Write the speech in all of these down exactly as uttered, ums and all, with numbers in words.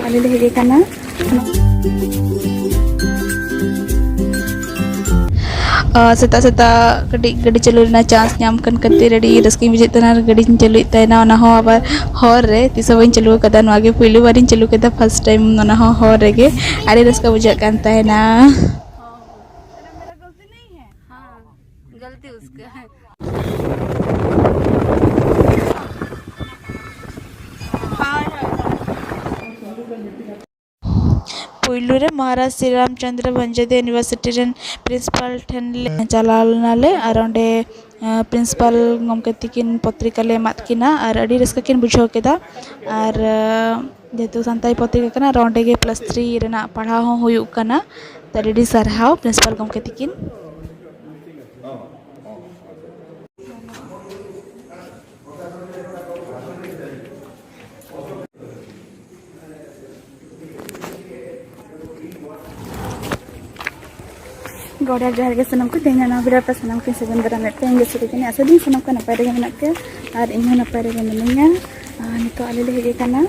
ᱟᱞᱮ ᱞᱮ ᱦᱮᱡ ᱟᱠᱟᱱᱟ᱾ ᱟᱨ ᱥᱮᱛᱟᱜ ᱥᱮᱛᱟᱜ ᱠᱟᱹᱴᱤᱡ ᱜᱟᱹᱰᱤ ᱪᱟᱹᱞᱩ ᱨᱮᱱᱟᱜ ᱪᱟᱱᱥ ᱧᱟᱢ ᱠᱟᱱ ᱠᱷᱟᱹᱛᱤᱨ ᱟᱹᱰᱤ ᱨᱟᱹᱥᱠᱟᱹᱧ ᱵᱩᱡᱷᱟᱹᱣᱮᱫ ᱛᱟᱦᱮᱱᱟ᱾ ᱜᱟᱹᱰᱤᱧ ᱪᱟᱹᱞᱩᱭᱮᱫ ᱛᱟᱦᱮᱱᱟ, ᱚᱱᱟ ᱦᱚᱸ ᱟᱵᱟᱨ ᱦᱚᱨ ᱨᱮ᱾ ᱛᱤᱥ ᱦᱚᱸ ᱵᱟᱹᱧ ᱪᱟᱹᱞᱩ ᱟᱠᱟᱫᱟ, ᱱᱚᱣᱟ ᱜᱮ ᱯᱩᱭᱞᱩ ᱵᱟᱨᱤᱧ ᱪᱟᱹᱞᱩ ᱠᱮᱫᱟ, ᱯᱷᱟᱥᱴ ᱴᱟᱭᱤᱢ, ᱚᱱᱟ ᱦᱚᱸ ᱦᱚᱨ ᱨᱮᱜᱮ᱾ ᱟᱹᱰᱤ ᱨᱟᱹᱥᱠᱟᱹ ᱵᱩᱡᱷᱟᱹᱜ ᱠᱟᱱ ᱛᱟᱦᱮᱱᱟ᱾ ᱜᱟᱞᱛᱤ ᱩᱥᱠᱟ ᱦᱮᱸ᱾ ᱯᱩᱭᱞᱩ ᱨᱮ ᱢᱚᱦᱟᱨᱟᱡᱽ ᱥᱨᱤ ᱨᱟᱢᱪᱚᱸᱫᱽᱨᱚ ᱵᱷᱚᱸᱡᱟᱫᱤᱭᱟ ᱤᱭᱩᱱᱤᱵᱷᱟᱨᱥᱤᱴᱤ ᱨᱮᱱ ᱯᱨᱤᱱᱥᱤᱯᱟᱞ ᱴᱷᱮᱱ ᱞᱮ ᱪᱟᱞᱟᱣ ᱞᱮᱱᱟᱞᱮ, ᱟᱨ ᱚᱸᱰᱮ, ᱟᱸ, ᱯᱨᱤᱱᱥᱤᱯᱟᱞ ᱜᱚᱢᱠᱮ ᱛᱤᱠᱤᱱ ᱯᱚᱛᱨᱤᱠᱟ ᱞᱮ ᱮᱢᱟᱫ ᱠᱤᱱᱟ, ᱟᱨ ᱟᱹᱰᱤ ᱨᱟᱹᱥᱠᱟᱹ ᱠᱤᱱ ᱵᱩᱡᱷᱟᱹᱣ ᱠᱮᱫᱟ᱾ ᱟᱨ, ᱟᱸ, ᱡᱮᱦᱮᱛᱩ ᱥᱟᱱᱛᱟᱲᱤ ᱯᱚᱛᱨᱤᱠᱟ ᱠᱟᱱᱟ, ᱟᱨ ᱚᱸᱰᱮ ᱜᱮ ᱯᱞᱟᱥ ᱛᱷᱨᱤ ᱨᱮᱱᱟᱜ ᱯᱟᱲᱦᱟᱣ ᱦᱚᱸ ᱦᱩᱭᱩᱜ ᱠᱟᱱᱟ᱾ ᱛᱚ, ᱟᱹᱰᱤ ᱟᱹᱰᱤ ᱥᱟᱨᱦᱟᱣ ᱯᱨᱤᱱᱥᱤᱯᱟᱞ ᱜᱚᱢᱠᱮ ᱛᱤᱠᱤᱱ᱾ ᱜᱚᱰ ᱡᱚᱦᱟᱨ ᱜᱮ ᱥᱟᱱᱟᱢ ᱠᱚ, ᱛᱮᱦᱮᱧ ᱱᱚᱣᱟ ᱵᱷᱤᱰᱤᱭᱳ ᱯᱮ ᱥᱟᱱᱟᱢ ᱠᱚᱧ ᱥᱟᱹᱜᱩᱱ ᱫᱟᱨᱟᱢᱮᱫ ᱯᱮ, ᱤᱧ ᱜᱮ ᱥᱩᱨᱩᱡᱤᱱᱤ᱾ ᱟᱥᱟ ᱫᱤᱧ ᱥᱟᱱᱟᱢ ᱠᱚ ᱱᱟᱯᱟᱭ ᱨᱮᱜᱮ ᱢᱮᱱᱟᱜ ᱯᱮᱭᱟ ᱟᱨ ᱤᱧ ᱦᱚᱸ ᱱᱟᱯᱟᱭ ᱨᱮᱜᱮ ᱢᱤᱱᱟᱹᱧᱟ᱾ ᱟᱨ ᱱᱤᱛᱚᱜ ᱟᱞᱮ ᱞᱮ ᱦᱮᱡ ᱟᱠᱟᱱᱟ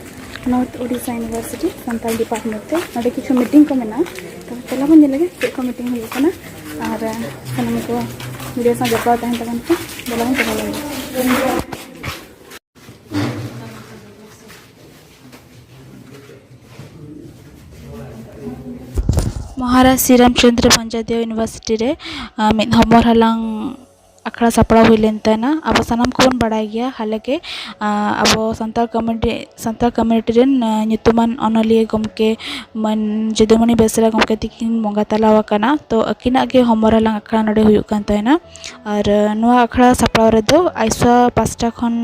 north Odisha university Santal department ᱛᱮ᱾ ᱱᱚᱰᱮ ᱠᱤᱪᱷᱩ ᱢᱤᱴᱤᱝ ᱠᱚ ᱢᱮᱱᱟᱜᱼᱟ, ᱛᱚ ᱪᱟᱞᱟᱣ ᱵᱚᱱ ᱧᱮᱞ ᱞᱮᱜᱮ ᱪᱮᱫ ᱠᱚ ᱢᱤᱴᱤᱝ ᱦᱩᱭᱩᱜ ᱠᱟᱱᱟ᱾ ᱟᱨ ᱥᱟᱱᱟᱢ ᱠᱚ ᱵᱷᱤᱰᱤᱭᱳ ᱥᱟᱶ ᱡᱚᱯᱲᱟᱣ ᱛᱟᱦᱮᱱ ᱛᱟᱵᱚᱱ ᱯᱮ᱾ ᱫᱮᱞᱟ ᱵᱚᱱ ᱪᱟᱞᱟᱣ ᱞᱮᱱ ᱜᱮ᱾ ᱢᱚᱦᱟᱨᱟᱡᱽ ᱥᱨᱤ ᱨᱟᱢᱪᱚᱸᱫᱽᱨᱚ ᱵᱷᱚᱸᱡᱟᱫᱤᱭᱟ ᱤᱭᱩᱱᱤᱵᱷᱟᱨᱥᱤᱴᱤ ᱨᱮ, ᱟᱸ, ᱢᱤᱫ ᱦᱚᱢᱚᱨ ᱦᱟᱞᱟᱝ ᱟᱠᱷᱲᱟ ᱥᱟᱯᱲᱟᱣ ᱦᱩᱭ ᱞᱮᱱ ᱛᱟᱦᱮᱱᱟ᱾ ᱟᱵᱚ ᱥᱟᱱᱟᱢ ᱠᱚᱵᱚᱱ ᱵᱟᱲᱟᱭ ᱜᱮᱭᱟ, ᱦᱟᱞᱮ ᱜᱮ, ᱟᱸ, ᱟᱵᱚ ᱥᱟᱱᱛᱟᱲ ᱠᱚᱢᱤᱴᱤ, ᱥᱟᱱᱛᱟᱲ ᱠᱚᱢᱤᱴᱤ ᱨᱮᱱ, ᱟᱸ, ᱧᱩᱛᱩᱢᱟᱱ ᱚᱱᱚᱞᱤᱭᱟᱹ ᱜᱚᱢᱠᱮ ᱢᱟᱹᱱ ᱡᱚᱫᱩᱢᱚᱱᱤ ᱵᱮᱥᱨᱟ ᱜᱚᱢᱠᱮ ᱛᱤᱠᱤᱱ ᱵᱚᱸᱜᱟ ᱛᱟᱞᱟ ᱟᱠᱟᱱᱟ᱾ ᱛᱚ, ᱟᱹᱠᱤᱱᱟᱜ ᱜᱮ ᱦᱚᱢᱚᱨ ᱦᱟᱞᱟᱝ ᱟᱠᱷᱲᱟ ᱱᱚᱰᱮ ᱦᱩᱭᱩᱜ ᱠᱟᱱ ᱛᱟᱦᱮᱱᱟ᱾ ᱟᱨ, ᱟᱸ, ᱱᱚᱣᱟ ᱟᱠᱷᱲᱟ ᱥᱟᱯᱲᱟᱣ ᱨᱮᱫᱚ ᱟᱭᱥᱣᱟ ᱯᱟᱥᱴᱟ ᱠᱷᱚᱱ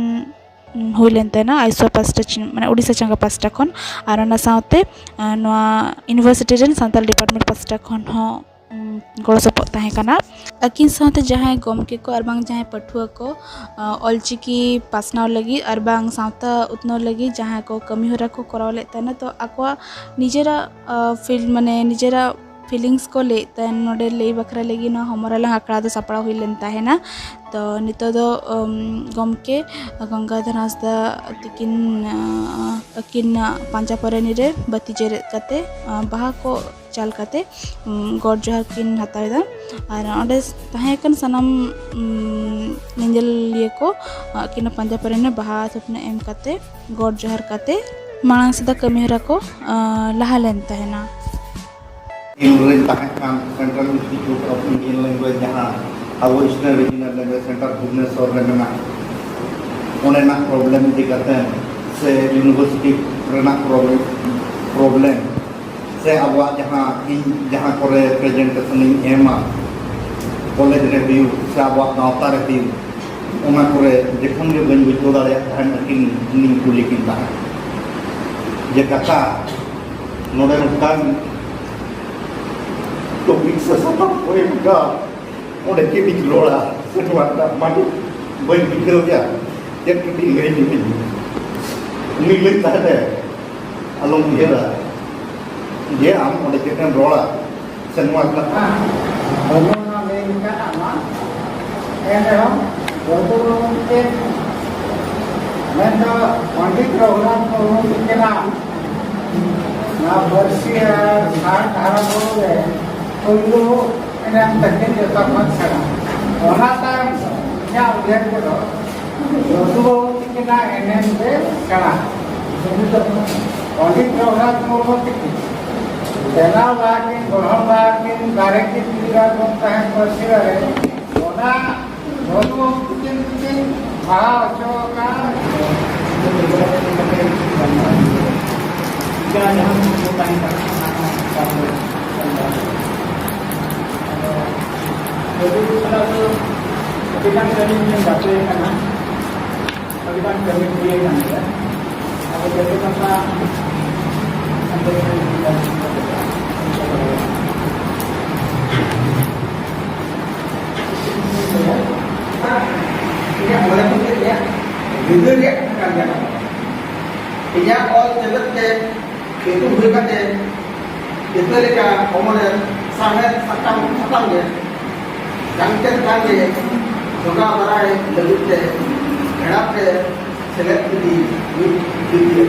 ᱦᱩᱭ ᱞᱮᱱ ᱛᱟᱦᱮᱱᱟ, ᱟᱭᱥᱣᱟ ᱯᱟᱥᱴᱟ ᱪᱤᱱ-, ᱢᱟᱱᱮ ᱳᱰᱤᱥᱟ ᱪᱟᱸᱜᱟ ᱯᱟᱥᱴᱟ ᱠᱷᱚᱱ, ᱟᱨ ᱚᱱᱟ ᱥᱟᱶᱛᱮ, ᱟᱸ, ᱱᱚᱣᱟ ᱤᱭᱩᱱᱤᱵᱷᱟᱨᱥᱤᱴᱤ ᱨᱮᱱ ᱥᱟᱱᱛᱟᱲ ᱰᱤᱯᱟᱨᱴᱢᱮᱱᱴ ᱯᱟᱥᱴᱟ ᱠᱷᱚᱱ ᱦᱚᱸ, ᱩᱸ, ᱜᱚᱲᱚ ᱥᱚᱯᱚᱦᱚᱫ ᱛᱟᱦᱮᱸ ᱠᱟᱱᱟ᱾ ᱟᱹᱠᱤᱱ ᱥᱟᱶᱛᱮ ᱡᱟᱦᱟᱸᱭ ᱜᱚᱢᱠᱮ ᱠᱚ ᱟᱨ ᱵᱟᱝ ᱡᱟᱦᱟᱸᱭ ᱯᱟᱹᱴᱷᱩᱣᱟᱹ ᱠᱚ, ᱟᱸ, ᱚᱞᱪᱤᱠᱤ ᱯᱟᱥᱱᱟᱣ ᱞᱟᱹᱜᱤᱫ ᱟᱨ ᱵᱟᱝ ᱥᱟᱶᱛᱟ ᱩᱛᱱᱟᱹᱣ ᱞᱟᱹᱜᱤᱫ ᱡᱟᱦᱟᱸᱭ ᱠᱚ ᱠᱟᱹᱢᱤ ᱦᱚᱨᱟ ᱠᱚ ᱠᱚᱨᱟᱣ ᱞᱮᱫ ᱛᱟᱦᱮᱱᱟ, ᱛᱚ ᱟᱠᱚᱣᱟᱜ ᱱᱤᱡᱮᱨᱟᱜ, ᱟᱸ, ᱯᱷᱤᱞᱰ, ᱢᱟᱱᱮ ᱱᱤᱡᱮᱨᱟᱜ ᱯᱷᱤᱞᱤᱝᱥ ᱠᱚ ᱞᱟᱹᱭᱮᱫ ᱛᱟᱦᱮᱱ᱾ ᱱᱚᱰᱮ ᱞᱟᱹᱭ ᱵᱟᱠᱷᱨᱟ ᱞᱟᱹᱜᱤᱫ ᱱᱚᱣᱟ ᱦᱚᱢᱚᱨᱟᱞᱟᱝ ᱟᱠᱷᱲᱟ ᱫᱚ ᱥᱟᱯᱲᱟᱣ ᱦᱩᱭ ᱞᱮᱱ ᱛᱟᱦᱮᱱᱟ᱾ ᱛᱚ ᱱᱤᱛᱚᱜ ᱫᱚ ᱜᱚᱢᱠᱮ ᱜᱚᱝᱜᱟᱫᱷᱚᱨ ᱦᱟᱸᱥᱫᱟ ᱛᱤᱠᱤᱱ ᱟᱹᱠᱤᱱᱟᱜ ᱯᱟᱸᱡᱟ ᱯᱚᱨᱟᱭᱱᱤ ᱨᱮ ᱵᱟᱹᱛᱤ ᱡᱮᱨᱮᱫ ᱠᱟᱛᱮ, ᱵᱟᱦᱟ ᱠᱚ ᱪᱟᱞ ᱠᱟᱛᱮ ᱜᱚᱰ ᱡᱚᱦᱟᱨ ᱠᱤᱱ ᱦᱟᱛᱟᱣ ᱮᱫᱟ᱾ ᱟᱨ ᱚᱸᱰᱮ ᱛᱟᱦᱮᱸ ᱠᱟᱱ ᱥᱟᱱᱟᱢ ᱧᱮᱧᱮᱞᱤᱭᱟᱹ ᱠᱚ ᱟᱹᱠᱤᱱᱟᱜ ᱯᱟᱸᱡᱟ ᱯᱚᱨᱟᱭᱱᱤ ᱵᱟᱦᱟ ᱛᱷᱩᱯᱱᱟᱹ ᱮᱢ ᱠᱟᱛᱮ, ᱜᱚᱰ ᱡᱚᱦᱟᱨ ᱠᱟᱛᱮ ᱢᱟᱲᱟᱝ ᱥᱮᱫ ᱠᱟᱹᱢᱤᱦᱚᱨᱟ ᱠᱚ ᱞᱟᱦᱟ ᱞᱮᱱ ᱛᱟᱦᱮᱱᱟ᱾ ᱤᱧ ᱨᱮᱧ ᱛᱟᱦᱮᱸ ᱠᱟᱱ Central Institute of Indian Language, ᱡᱟᱦᱟᱸ ᱟᱵᱚ Eastern Regional Language Center Bhubaneswar ᱨᱮ ᱢᱮᱱᱟᱜᱼᱟ, ᱚᱸᱰᱮᱱᱟᱜ ᱯᱨᱚᱵᱞᱮᱢ ᱤᱫᱤ ᱠᱟᱛᱮ ᱥᱮ ᱤᱭᱩᱱᱤᱵᱷᱟᱨᱥᱤᱴᱤ ᱨᱮᱱᱟᱜ ᱯᱨᱚᱵᱞᱮᱢ, ᱯᱨᱚᱵᱞᱮᱢ ᱥᱮ ᱟᱵᱚᱣᱟᱜ ᱡᱟᱦᱟᱸ, ᱤᱧ ᱡᱟᱦᱟᱸ ᱠᱚᱨᱮ ᱯᱨᱮᱡᱮᱱᱴᱮᱥᱚᱱ ᱤᱧ ᱮᱢᱟ, ᱠᱚᱞᱮᱡᱽ ᱨᱮ ᱦᱩᱭᱩᱜ ᱥᱮ ᱟᱵᱚᱣᱟᱜ ᱜᱟᱶᱛᱟ ᱨᱮ ᱦᱩᱭᱩᱜ, ᱚᱱᱟ ᱠᱚᱨᱮ ᱡᱚᱠᱷᱚᱱ ᱜᱮ ᱵᱟᱹᱧ ᱵᱩᱡᱷᱟᱹᱣ ᱫᱟᱲᱮᱭᱟᱜ ᱛᱟᱦᱮᱸᱫ, ᱟᱹᱠᱤᱱ ᱤᱧ ᱠᱩᱞᱤ ᱠᱤᱱ ᱛᱟᱦᱮᱸᱫ ᱡᱮ, "ᱠᱟᱠᱟ, ᱱᱚᱰᱮ ᱢᱤᱫᱴᱟᱝ ᱴᱚᱯᱤᱠ ᱥᱮ ᱥᱟᱛᱟᱢ ᱠᱚ ᱮᱢ ᱠᱟᱜ, ᱚᱸᱰᱮ ᱪᱮᱫ ᱤᱧ ᱨᱚᱲᱟ ᱥᱮ ᱱᱚᱣᱟ ᱨᱮᱱᱟᱜ ᱢᱟᱱᱮ ᱵᱟᱹᱧ ᱵᱩᱡᱷᱟᱹᱣ ᱮᱫᱟ, ᱪᱮᱫ ᱠᱟᱹᱴᱤᱡ ᱞᱟᱹᱭ ᱧᱚᱜ ᱤᱧ ᱢᱮ?" ᱩᱱᱤ ᱞᱟᱹᱭ ᱛᱟᱦᱮᱸᱫ, ᱟᱞᱚᱢ ᱩᱭᱦᱟᱹᱨᱟ ᱡᱮ ᱟᱢ ᱚᱸᱰᱮ ᱪᱮᱫ ᱮᱢ ᱨᱚᱲᱟ ᱥᱮ ᱱᱚᱣᱟ ᱨᱮᱱᱟᱜ ᱵᱟᱹᱱᱩᱜᱼᱟ ᱞᱟᱹᱭ ᱞᱮᱠᱟᱱᱟᱜ ᱢᱟ᱾ ᱮᱱᱨᱮᱦᱚᱸ ᱵᱟᱹᱵᱩ ᱢᱤᱫᱴᱮᱱ ᱢᱮᱱᱫᱚ ᱯᱚᱱᱰᱤᱛ ᱨᱚᱜᱷᱩᱱᱟᱛᱷ ᱢᱩᱨᱢᱩ ᱛᱤᱠᱤᱱᱟᱜ ᱱᱚᱣᱟ ᱯᱟᱹᱨᱥᱤ ᱟᱨ ᱥᱟᱶᱦᱮᱫ ᱫᱷᱟᱨᱟ ᱵᱩᱨᱩ ᱨᱮ ᱯᱩᱭᱞᱩ ᱮᱱᱮᱢ ᱛᱟᱹᱠᱤᱱ ᱡᱚᱛᱚ ᱠᱷᱚᱱ ᱥᱮᱬᱟ᱾ ᱚᱱᱟ ᱛᱟᱭᱚᱢ ᱤᱧᱟᱹᱜ ᱩᱭᱦᱟᱹᱨ ᱛᱮᱫᱚ ᱡᱚᱫᱩ ᱵᱟᱹᱵᱩ ᱛᱤᱠᱤᱱᱟᱜ ᱮᱱᱮᱢ ᱜᱮ ᱥᱮᱬᱟ᱾ ᱯᱚᱱᱰᱤᱛ ᱨᱚᱜᱷᱩᱱᱟᱛᱷ ᱢᱩᱨᱢᱩ ᱛᱤᱠᱤᱱ ᱵᱮᱱᱟᱣ ᱞᱟᱦᱟ ᱠᱤᱱ, ᱜᱚᱲᱦᱚᱱ ᱞᱟᱦᱟ ᱠᱤᱱ, ᱫᱟᱨᱮ ᱠᱤᱱ ᱜᱤᱰᱤ ᱞᱟᱦᱟ ᱠᱤᱱ ᱛᱟᱦᱮᱸᱫ ᱯᱟᱹᱨᱥᱤ ᱫᱟᱨᱮ, ᱚᱱᱟ ᱵᱟᱹᱵᱩ ᱵᱟᱹᱵᱩ ᱛᱤᱠᱤᱱ ᱠᱤᱱ ᱵᱟᱦᱟ ᱦᱚᱪᱚ ᱟᱠᱟᱫ᱾ ᱡᱟᱦᱟᱸ ᱡᱟᱦᱟᱸ ᱠᱚ ᱛᱟᱦᱮᱸ ᱠᱟᱱᱟ, ᱚᱱᱟ ᱠᱚ ᱪᱟᱞ ᱨᱮ᱾ ᱟᱫᱚ ᱵᱟᱹᱵᱩ ᱥᱟᱞᱟᱜ ᱫᱚ ᱟᱹᱰᱤ ᱜᱟᱱ ᱠᱟᱹᱢᱤ ᱞᱤᱧ ᱜᱟᱛᱮ ᱟᱠᱟᱱᱟ, ᱟᱹᱰᱤ ᱜᱟᱱ ᱠᱟᱹᱢᱤ ᱦᱩᱭ ᱟᱠᱟᱱ ᱜᱮᱭᱟ᱾ ᱟᱫᱚ ᱡᱚᱛᱚ ᱠᱟᱛᱷᱟ ᱦᱟᱱᱛᱮ ᱤᱧᱟᱹᱜ ᱢᱚᱱᱮ ᱠᱷᱚᱱ ᱪᱮᱫ ᱤᱧᱟᱹᱜ ᱵᱤᱫᱟᱹᱞ ᱨᱮᱭᱟᱜ ᱠᱟᱛᱷᱟ ᱠᱟᱱ ᱜᱮᱭᱟ᱾ ᱤᱧᱟᱹᱜ ᱚᱞ ᱪᱮᱢᱮᱫ ᱛᱮ ᱤᱛᱩᱱ ᱦᱩᱭ ᱠᱟᱛᱮ ᱡᱮᱛᱮ ᱞᱮᱠᱟ ᱚᱢᱚᱱᱮᱨ ᱥᱟᱶᱦᱮᱫ ᱥᱟᱠᱟᱢ ᱥᱟᱠᱟᱢ ᱜᱮ ᱡᱟᱝ ᱪᱮᱫ ᱠᱟᱱ ᱜᱮ ᱡᱚᱜᱟᱣ ᱫᱟᱨᱟᱭ ᱞᱟᱹᱜᱤᱫ ᱛᱮ ᱮᱲᱟᱜ ᱨᱮ ᱥᱮᱞᱮᱫ ᱤᱫᱤ ᱢᱤᱫ ᱵᱤᱨᱤᱭᱟᱹ᱾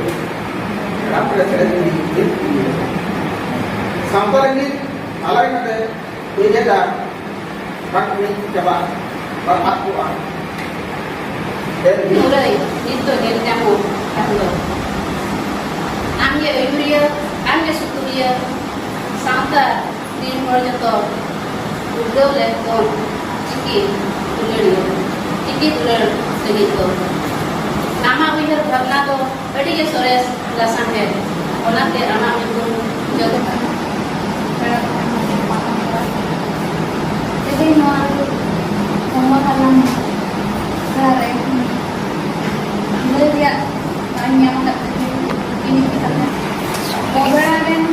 ᱮᱲᱟᱜ ᱨᱮ ᱥᱮᱞᱮᱫ ᱤᱫᱤ ᱢᱤᱫ ᱵᱤᱨᱤᱭᱟᱹ᱾ ᱥᱟᱶᱛᱟ ᱞᱟᱹᱜᱤᱫ ᱟᱞᱟᱭ ᱠᱟᱛᱮ ᱵᱮᱡᱮᱫᱟ ᱵᱟᱝ ᱢᱤᱫ ᱪᱟᱵᱟ ᱵᱟᱝ ᱟᱫ ᱠᱚᱜᱼᱟ᱾ ᱮᱱ ᱵᱤ- ᱢᱩᱨᱟᱹᱭ ᱱᱤᱛ ᱫᱚ ᱧᱮᱞ ᱧᱟᱢᱚᱜ ᱠᱟᱱ ᱫᱚ᱾ ᱟᱢ ᱜᱮ ᱟᱹᱭᱩᱨᱤᱭᱟᱹ, ᱟᱢ ᱜᱮ ᱥᱩᱛᱩᱨᱤᱭᱟᱹ, ᱥᱟᱶᱛᱟ ᱨᱤᱱ ᱦᱚᱲ ᱡᱚᱛᱚ ᱩᱫᱽᱜᱟᱹᱣ ᱞᱮᱱ ᱫᱚ ᱪᱤᱠᱤ ᱫᱩᱞᱟᱹᱲᱤᱭᱟᱹ, ᱪᱤᱠᱤ ᱫᱩᱞᱟᱹᱲ ᱞᱟᱹᱜᱤᱫ ᱫᱚ᱾ ᱟᱢᱟᱜ ᱩᱭᱦᱟᱹᱨ ᱵᱷᱟᱵᱽᱱᱟ ᱫᱚ ᱟᱹᱰᱤ ᱜᱮ ᱥᱚᱨᱮᱥ ᱞᱟᱥᱟᱲᱦᱮᱫ, ᱚᱱᱟᱛᱮ ᱟᱢᱟᱜ ᱧᱩᱛᱩᱢ ᱡᱚᱛᱚ ᱛᱮᱦᱮᱧ ᱱᱚᱣᱟ ᱥᱚᱢᱵᱟᱫ ᱟᱞᱟᱝ ᱟᱠᱷᱲᱟ ᱨᱮ ᱞᱟᱹᱭ ᱨᱮᱭᱟᱜ ᱫᱟᱣ ᱧᱟᱢ ᱟᱠᱟᱫ ᱠᱷᱟᱹᱛᱤᱨ ᱤᱧ ᱠᱟᱛᱷᱟ ᱵᱚᱜᱽᱲᱟ ᱨᱮᱱ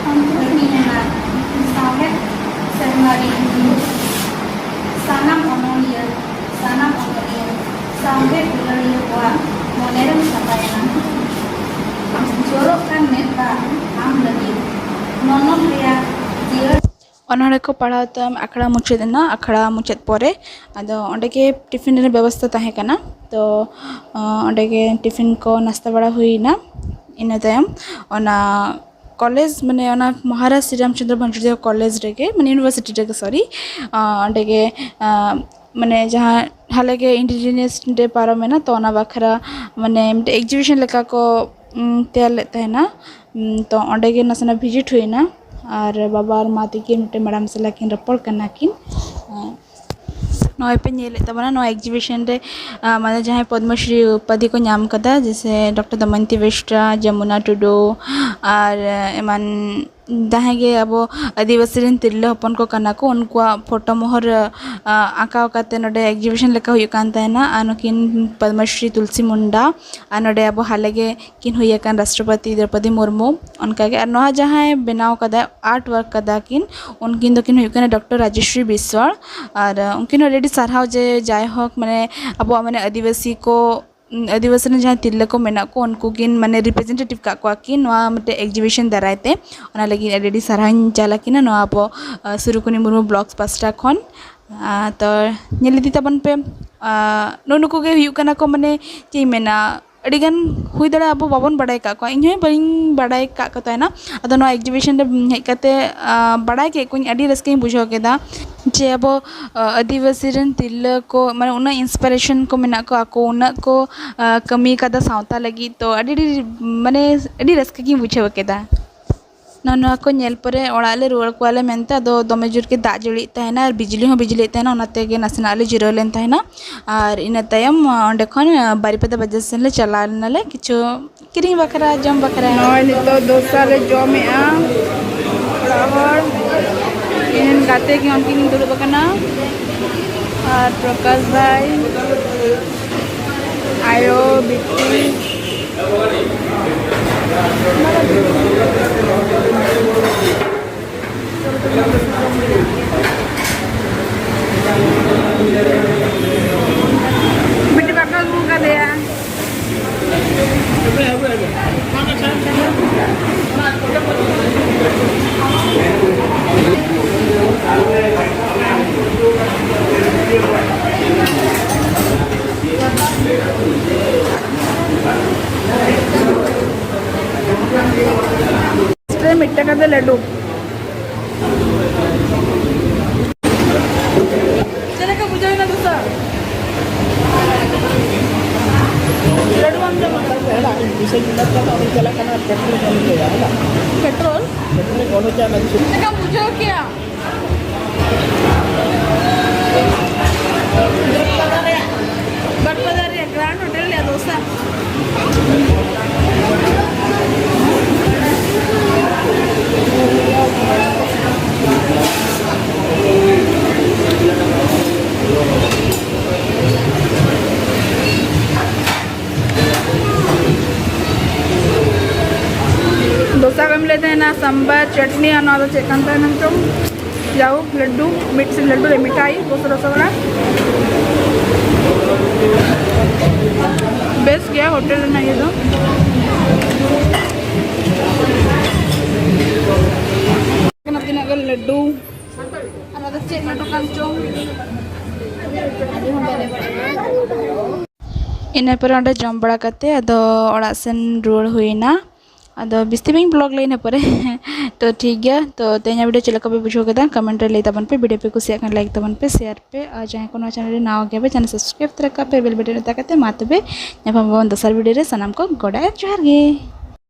ᱠᱷᱚᱱ ᱠᱩᱲᱤ ᱢᱮᱱᱟᱜ ᱥᱟᱶᱦᱮᱫ ᱥᱮᱨᱢᱟ ᱨᱮ ᱥᱟᱱᱟᱢ ᱚᱱᱚᱞᱤᱭᱟᱹ, ᱥᱟᱱᱟᱢ ᱚᱱᱚᱞᱤᱭᱟᱹ, ᱥᱟᱶᱦᱮᱫ ᱫᱩᱞᱟᱹᱲᱤᱭᱟᱹ ᱠᱚᱣᱟᱜ ᱢᱚᱱᱮᱨᱮᱢ ᱥᱟᱯᱷᱟᱭᱮᱱᱟ᱾ ᱡᱚᱨᱚᱜ ᱠᱟᱱ ᱢᱮᱫ ᱫᱟᱜ ᱟᱢ ᱞᱟᱹᱜᱤᱫ ᱱᱚᱱᱚᱞ ᱨᱮᱭᱟᱜ ᱡᱤᱭᱟᱹᱲ ᱚᱱᱚᱬᱦᱮ ᱠᱚ ᱯᱟᱲᱦᱟᱣ ᱛᱟᱭᱚᱢ ᱟᱠᱷᱲᱟ ᱢᱩᱪᱟᱹᱫ ᱮᱱᱟ᱾ ᱟᱠᱷᱲᱟ ᱢᱩᱪᱟᱹᱫ ᱯᱚᱨᱮ ᱟᱫᱚ ᱚᱸᱰᱮ ᱜᱮ ᱴᱤᱯᱷᱤᱱ ᱨᱮᱱᱟᱜ ᱵᱮᱵᱚᱥᱛᱟ ᱛᱟᱦᱮᱸ ᱠᱟᱱᱟ᱾ ᱛᱚ, ᱚᱸᱰᱮ ᱜᱮ ᱴᱤᱯᱷᱤᱱ ᱠᱚ ᱱᱟᱥᱛᱟ ᱵᱟᱲᱟ ᱦᱩᱭᱱᱟ᱾ ᱤᱱᱟᱹ ᱛᱟᱭᱚᱢ ᱚᱱᱟ ᱠᱚᱞᱮᱡᱽ, ᱢᱟᱱᱮ ᱚᱱᱟ ᱢᱚᱦᱟᱨᱟᱡᱽ ᱥᱨᱤ ᱨᱟᱢᱪᱚᱸᱫᱽᱨᱚ ᱵᱷᱚᱧᱡᱽᱰᱤᱦᱟ ᱠᱚᱞᱮᱡᱽ ᱨᱮᱜᱮ, ᱢᱟᱱᱮ ᱤᱭᱩᱱᱤᱵᱷᱟᱨᱥᱤᱴᱤ ᱨᱮᱜᱮ, ᱥᱚᱨᱤ, ᱚᱸᱰᱮ ᱜᱮ, ᱢᱟᱱᱮ ᱡᱟᱦᱟᱸ ᱦᱟᱞᱮ ᱜᱮ Indigenous Day ᱯᱟᱨᱚᱢᱮᱱᱟ, ᱛᱚ ᱚᱱᱟ ᱵᱟᱠᱷᱨᱟ ᱢᱟᱱᱮ ᱢᱤᱫᱴᱮᱡ ᱮᱠᱡᱤᱵᱤᱥᱚᱱ ᱞᱮᱠᱟ ᱠᱚ, ᱩᱢ, ᱛᱮᱭᱟᱨ ᱞᱮᱫ ᱛᱟᱦᱮᱱᱟ᱾ ᱩᱢ, ᱛᱚ ᱚᱸᱰᱮ ᱜᱮ ᱱᱟᱥᱮᱱᱟᱜ ᱵᱷᱤᱡᱤᱴ ᱦᱩᱭᱱᱟ᱾ ᱟᱨ ᱵᱟᱵᱟ ᱟᱨ ᱢᱟ ᱛᱟᱹᱠᱤᱱ ᱢᱤᱫᱴᱮᱡ ᱢᱮᱰᱟᱢ ᱥᱟᱞᱟᱜ ᱠᱤᱱ ᱨᱚᱯᱚᱲ ᱠᱟᱱᱟ ᱠᱤᱱ᱾ ᱟᱨ ᱱᱚᱜᱼᱚᱭ ᱯᱮ ᱧᱮᱞᱮᱫ ᱛᱟᱵᱚᱱᱟ ᱱᱚᱣᱟ ᱮᱠᱡᱤᱵᱤᱥᱚᱱ ᱨᱮ, ᱟᱨ ᱢᱟᱱᱮ ᱡᱟᱦᱟᱸᱭ ᱯᱚᱫᱽᱢᱚᱥᱨᱤ ᱩᱯᱟᱫᱷᱤ ᱠᱚ ᱧᱟᱢ ᱠᱟᱫᱟ, ᱡᱮᱭᱥᱮ ᱰᱚᱠᱴᱚᱨ ᱫᱚᱢᱚᱭᱚᱱᱛᱤ ᱵᱮᱥᱨᱟ, ᱡᱚᱢᱩᱱᱟ ᱴᱩᱰᱩ, ᱟᱨ ᱮᱢᱟᱱ ᱡᱟᱦᱟᱸᱭ ᱜᱮ ᱟᱵᱚ ᱟᱹᱫᱤᱵᱟᱹᱥᱤ ᱨᱮᱱ ᱛᱤᱨᱞᱟᱹ ᱦᱚᱯᱚᱱ ᱠᱚ ᱠᱟᱱᱟ ᱠᱚ, ᱩᱱᱠᱩᱣᱟᱜ ᱯᱷᱳᱴᱳ ᱢᱚᱦᱚᱨ, ᱟ, ᱟᱸᱠᱟᱣ ᱠᱟᱛᱮ ᱱᱚᱰᱮ ᱮᱠᱡᱤᱵᱤᱥᱚᱱ ᱞᱮᱠᱟ ᱦᱩᱭᱩᱜ ᱠᱟᱱ ᱛᱟᱦᱮᱱᱟ᱾ ᱟᱨ ᱱᱩᱠᱤᱱ ᱯᱚᱫᱽᱢᱚᱥᱨᱤ ᱛᱩᱞᱥᱤ ᱢᱩᱱᱰᱟ ᱟᱨ ᱱᱚᱰᱮ ᱟᱵᱚ ᱦᱟᱞᱮ ᱜᱮ ᱠᱤᱱ ᱦᱩᱭ ᱟᱠᱟᱱ ᱨᱟᱥᱴᱨᱚᱯᱚᱛᱤ ᱫᱨᱚᱯᱚᱫᱤ ᱢᱩᱨᱢᱩ, ᱚᱱᱠᱟᱜᱮ᱾ ᱟᱨ ᱱᱚᱣᱟ ᱡᱟᱦᱟᱸᱭ ᱵᱮᱱᱟᱣ ᱠᱟᱫᱟ, ᱟᱨᱴ ᱣᱟᱨᱠ ᱠᱟᱫᱟ ᱠᱤᱱ, ᱩᱱᱠᱤᱱ ᱫᱚᱠᱤᱱ ᱦᱩᱭᱩᱜ ᱠᱟᱱᱟ ᱰᱚᱠᱴᱚᱨ ᱨᱟᱡᱮᱥᱣᱨᱤ ᱵᱤᱥᱣᱟᱲ᱾ ᱟᱨ, ᱟ, ᱩᱱᱠᱤᱱ ᱦᱚᱸ ᱟᱹᱰᱤ ᱟᱹᱰᱤ ᱥᱟᱨᱦᱟᱣ ᱡᱮ ᱡᱟᱭᱦᱳᱠ, ᱢᱟᱱᱮ ᱟᱵᱚᱣᱟᱜ ᱢᱟᱱᱮ ᱟᱹᱫᱤᱵᱟᱹᱥᱤ ᱠᱚ ᱩᱸ, ᱟᱹᱫᱤᱵᱟᱹᱥᱤ ᱨᱮᱱ ᱡᱟᱦᱟᱸᱭ ᱛᱤᱨᱞᱟᱹ ᱠᱚ ᱢᱮᱱᱟᱜ ᱠᱚ, ᱩᱱᱠᱩ ᱠᱤᱱ ᱢᱟᱱᱮ representative ᱠᱟᱜ ᱠᱚᱣᱟ ᱠᱤᱱ ᱱᱚᱣᱟ ᱢᱤᱫᱴᱮᱡ exhibition ᱫᱟᱨᱟᱭ ᱛᱮ᱾ ᱚᱱᱟ ᱞᱟᱹᱜᱤᱫ ᱟᱹᱰᱤ ᱟᱹᱰᱤ ᱥᱟᱨᱦᱟᱣᱤᱧ ᱪᱟᱞ ᱟᱹᱠᱤᱱᱟ ᱱᱚᱣᱟ ᱟᱵᱚ, ᱟᱸ, ᱥᱩᱨᱩᱠᱩᱱᱤ ᱢᱩᱨᱢᱩ vlogs ᱯᱟᱥᱴᱟ ᱠᱷᱚᱱ᱾ ᱟᱸ, ᱛᱚ, ᱧᱮᱞ ᱤᱫᱤ ᱛᱟᱵᱚᱱ ᱯᱮ᱾ ᱟᱸ, ᱱᱩᱜᱼᱩ ᱱᱩᱠᱩ ᱜᱮ ᱦᱩᱭᱩᱜ ᱠᱟᱱᱟ ᱠᱚ, ᱢᱟᱱᱮ, ᱪᱮᱫ ᱤᱧ ᱢᱮᱱᱟ, ᱟᱹᱰᱤᱜᱟᱱ ᱦᱩᱭ ᱫᱟᱲᱮᱭᱟᱜᱼᱟ ᱟᱵᱚ ᱵᱟᱵᱚᱱ ᱵᱟᱲᱟᱭ ᱟᱠᱟᱫ ᱠᱚᱣᱟ, ᱤᱧ ᱦᱚᱸ ᱵᱟᱹᱧ ᱵᱟᱲᱟᱭ ᱟᱠᱟᱫ ᱠᱚ ᱛᱟᱦᱮᱱᱟ᱾ ᱟᱫᱚ ᱱᱚᱣᱟ exhibition ᱨᱮ ᱦᱮᱡ ᱠᱟᱛᱮ, ᱟᱸ, ᱵᱟᱲᱟᱭ ᱠᱮᱫ ᱠᱚᱣᱟᱧ, ᱟᱹᱰᱤ ᱨᱟᱹᱥᱠᱟᱹᱧ ᱵᱩᱡᱷᱟᱹᱣ ᱠᱮᱫᱟ ᱡᱮ ᱟᱵᱚ, ᱟᱸ, ᱟᱹᱫᱤᱵᱟᱹᱥᱤ ᱨᱮᱱ ᱛᱤᱨᱞᱟᱹ ᱠᱚ, ᱢᱟᱱᱮ, ᱩᱱᱟᱹᱜ inspiration ᱠᱚ ᱢᱮᱱᱟᱜ ᱠᱚᱣᱟ, ᱟᱠᱚ ᱩᱱᱟᱹᱜ ᱠᱚ, ᱟᱸ, ᱠᱟᱹᱢᱤ ᱠᱟᱫᱟ ᱥᱟᱶᱛᱟ ᱞᱟᱹᱜᱤᱫ᱾ ᱛᱚ, ᱟᱹᱰᱤ, ᱟᱹᱰᱤ, ᱢᱟᱱᱮ, ᱟᱹᱰᱤ ᱨᱟᱹᱥᱠᱟᱹ ᱜᱤᱧ ᱵᱩᱡᱷᱟᱹᱣ ᱠᱮᱫᱟ᱾ ᱱᱚᱣᱟ, ᱱᱚᱣᱟ ᱠᱚ ᱧᱮᱞ ᱯᱚᱨᱮ ᱚᱲᱟᱜ ᱞᱮ ᱨᱩᱣᱟᱹᱲ ᱠᱚᱣᱟᱞᱮ ᱢᱮᱱᱛᱮ, ᱟᱫᱚ ᱫᱚᱢᱮ ᱡᱳᱨ ᱜᱮ ᱫᱟᱜ ᱡᱟᱹᱲᱤᱭᱮᱫ ᱛᱟᱦᱮᱱᱟ ᱟᱨ ᱵᱤᱡᱽᱞᱤ ᱦᱚᱸ ᱵᱤᱡᱽᱞᱤᱭᱮᱫ ᱛᱟᱦᱮᱱᱟ, ᱚᱱᱟ ᱛᱮᱜᱮ ᱱᱟᱥᱮᱱᱟᱜ ᱞᱮ ᱡᱤᱨᱟᱹᱣ ᱞᱮᱱ ᱛᱟᱦᱮᱱᱟ᱾ ᱟᱨ ᱤᱱᱟᱹ ᱛᱟᱭᱚᱢ, ᱚᱸᱰᱮ ᱠᱷᱚᱱ, ᱵᱟᱨᱤᱯᱟᱫᱟ ᱵᱟᱡᱟᱨ ᱥᱮᱱ ᱞᱮ ᱪᱟᱞᱟᱣ ᱞᱮᱱᱟᱞᱮ ᱠᱤᱪᱷᱩ ᱠᱤᱨᱤᱧ ᱵᱟᱠᱷᱨᱟ, ᱡᱚᱢ ᱵᱟᱠᱷᱨᱟ᱾ ᱱᱚᱜᱼᱚᱭ ᱱᱤᱛᱚᱜ ᱫᱳᱥᱟ ᱞᱮ ᱡᱚᱢᱮᱜᱼᱟ᱾ ᱚᱲᱟᱜ ᱦᱚᱲ, ᱤᱧ ᱨᱮᱱ ᱜᱟᱛᱮ ᱜᱮ ᱩᱱᱠᱤᱱ ᱠᱤᱱ ᱫᱩᱲᱩᱵ ᱟᱠᱟᱱᱟ, ᱟᱨ ᱯᱨᱚᱠᱟᱥ ᱵᱷᱟᱭ, ᱟᱭᱳ, ᱵᱤᱴᱤ᱾ ᱵᱤᱴᱤ ᱵᱟᱠᱚ ᱟᱹᱜᱩ ᱠᱟᱫᱮᱭᱟ᱾ ᱢᱤᱫᱴᱟᱝ ᱠᱟᱛᱮ ᱞᱟᱹᱰᱩ᱾ ᱪᱮᱫ ᱞᱮᱠᱟ ᱵᱩᱡᱷᱟᱹᱣ ᱮᱱᱟ ᱫᱳᱥᱟ? ᱞᱟᱹᱰᱩ ᱵᱟᱢ ᱡᱚᱢ ᱟᱠᱟᱫᱟ? ᱦᱮᱸ, ᱤᱧ ᱯᱩᱭᱥᱟᱹᱧ ᱮᱢᱟᱫ ᱛᱟᱢᱟ, ᱟᱫᱚᱧ ᱪᱟᱞᱟᱜ ᱠᱟᱱᱟ, ᱯᱮᱴᱨᱳᱞ ᱡᱚᱢ ᱦᱩᱭᱩᱜᱼᱟ, ᱦᱮᱸ᱾ ᱯᱮᱴᱨᱳᱞ? ᱯᱮᱴᱨᱳᱞ ᱤᱧ ᱚᱰᱚᱠᱟ, ᱚᱱᱟ ᱪᱮᱫ ᱞᱮᱠᱟᱢ ᱵᱩᱡᱷᱟᱹᱣ ᱠᱮᱜᱼᱟ? ᱵᱟᱴᱯᱟᱫᱟ ᱨᱮᱭᱟᱜ, ᱵᱟᱴᱯᱟᱫᱟ ᱨᱮᱭᱟᱜ ᱜᱨᱟᱱᱰ ᱦᱳᱴᱮᱞ ᱨᱮᱭᱟᱜ ᱫᱳᱥᱟ᱾ ᱫᱳᱥᱟ ᱠᱚ ᱮᱢ ᱞᱮᱫ ᱛᱟᱦᱮᱱᱟ, ᱥᱟᱢᱵᱟᱨ, ᱪᱟᱴᱱᱤ ᱟᱨ ᱱᱚᱣᱟ ᱫᱚ ᱪᱮᱫ ᱠᱟᱱ ᱛᱟᱦᱮᱱᱟ ᱪᱚᱝ? ᱡᱟᱭᱦᱳᱠ, ᱞᱟᱹᱰᱩ, ᱢᱤᱫ ᱥᱮᱫ ᱞᱟᱹᱰᱩ ᱨᱮ ᱢᱤᱴᱷᱟᱭ, ᱫᱳᱥᱟ ᱨᱚᱥᱚᱜᱚᱲᱟ᱾ ᱥᱮᱴᱮᱨ ᱮᱱᱟ ᱤᱭᱟᱹ ᱫᱚ᱾ ᱠᱟᱱᱟ ᱛᱤᱱᱟᱹᱜ ᱜᱟᱱ ᱞᱟᱹᱰᱩ᱾ ᱟᱨ ᱚᱱᱟ ᱫᱚ ᱪᱮᱫ ᱞᱟᱹᱰᱩ ᱠᱟᱱ ᱪᱚᱝ? ᱤᱱᱟᱹ ᱯᱚᱨᱮ ᱚᱸᱰᱮ ᱡᱚᱢ ᱵᱟᱲᱟ ᱠᱟᱛᱮ ᱟᱫᱚ ᱚᱲᱟᱜ ᱥᱮᱱ ᱨᱩᱣᱟᱹᱲ ᱦᱩᱭᱱᱟ᱾ ᱟᱫᱚ ᱵᱤᱥᱛᱤ ᱵᱟᱹᱧ ᱵᱞᱚᱜᱽ ᱞᱮᱫ ᱤᱱᱟᱹ ᱯᱚᱨᱮ᱾ ᱛᱚ ᱴᱷᱤᱠ ᱜᱮᱭᱟ, ᱛᱚ ᱛᱮᱦᱮᱧᱟᱜ ᱵᱷᱤᱰᱤᱭᱳ ᱪᱮᱫ ᱞᱮᱠᱟ ᱯᱮ ᱵᱩᱡᱷᱟᱹᱣ ᱠᱮᱫᱟ ᱠᱚᱢᱮᱱᱴ ᱨᱮ ᱞᱟᱹᱭ ᱛᱟᱵᱚᱱ ᱯᱮ᱾ ᱵᱷᱤᱰᱤᱭᱳ ᱯᱮ ᱠᱩᱥᱤᱭᱟᱜ ᱠᱷᱟᱱ ᱞᱟᱭᱤᱠ ᱛᱟᱵᱚᱱ ᱯᱮ, ᱥᱮᱭᱟᱨ ᱯᱮ, ᱟᱨ ᱡᱟᱦᱟᱸᱭ ᱠᱚ ᱱᱚᱣᱟ ᱪᱮᱱᱮᱞ ᱨᱮ ᱱᱟᱣᱟ ᱜᱮᱭᱟ ᱯᱮ ᱪᱮᱱᱮᱞ ᱥᱟᱵᱥᱠᱨᱟᱭᱤᱵ ᱛᱚᱨᱟ ᱠᱟᱜ ᱯᱮ, ᱵᱮᱞ ᱵᱟᱴᱚᱱ ᱚᱛᱟ ᱠᱟᱛᱮ᱾ ᱢᱟ ᱛᱚᱵᱮ ᱧᱟᱯᱟᱢ ᱟᱵᱚᱱ ᱫᱚᱥᱟᱨ ᱵᱷᱤᱰᱤᱭᱳ ᱨᱮ᱾ ᱥᱟᱱᱟᱢ ᱠᱚ ᱜᱚᱰ ᱟᱨ ᱡᱚᱦᱟᱨ ᱜᱮ᱾